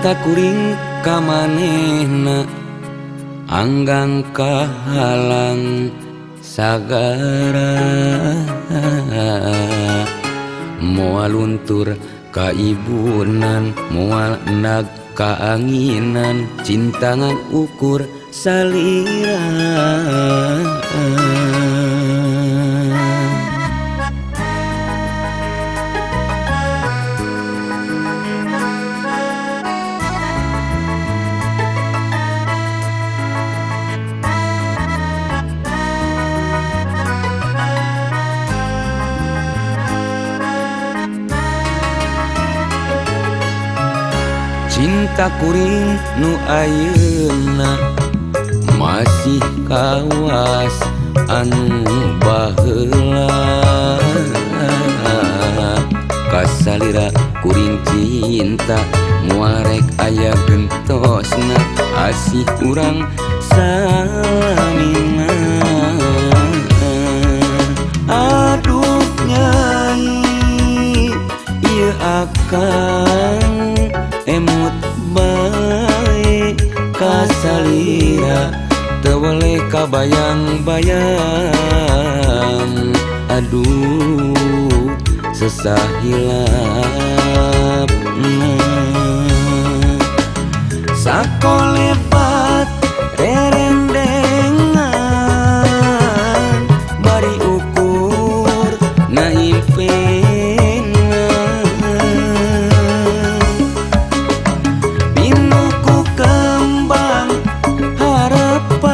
Cinta kuring ka manehna anggang kahalang sagara, moal luntur kaibunan, moal nag kaanginan, cinta ngan ukur salira. Cinta kuring nu ayeuna masih kawas anu baheula, kasalira kuring cinta moal rek aya gentosna, asih urang salamina. Aduh nyai ieu akang emut bae kasalira, teu weleh kabayang-bayang, aduh sesah hilapna. Sakolepat rerendengan bari ukur na impenan, pinuku kembang harapan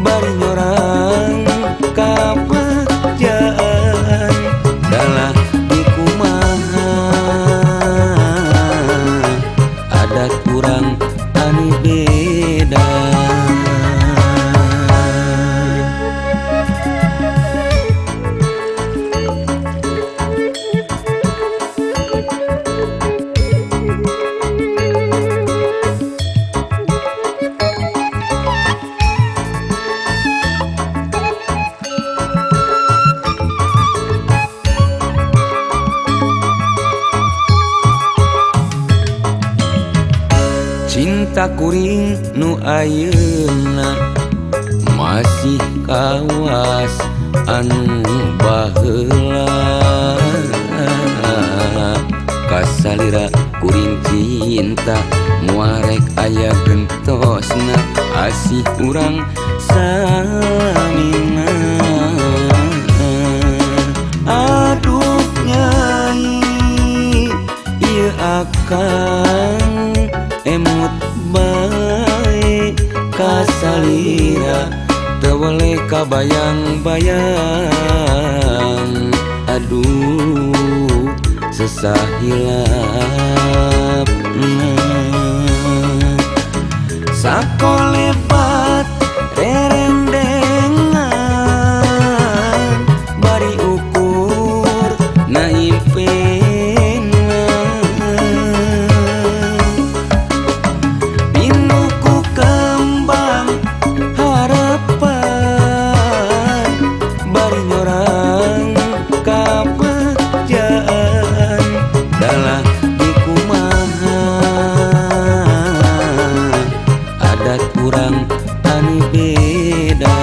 bari nyorang kapejaan, dalah dikumaha adat urang anu beda. Cinta kuring nu ayeuna masih kawas anu baheula, kasalira kuring cinta moal rek aya gentosna, asih urang salamina. Aduh nyai ieu akang emut bae kasalira, teu weleh kabayang-bayang, aduh sesah hilapna. Sakolepat rerendengan bari ukur na impenan, pinuku kembang harapan bari nyorang kapejaan, dalah dikumaha adat urang anu beda.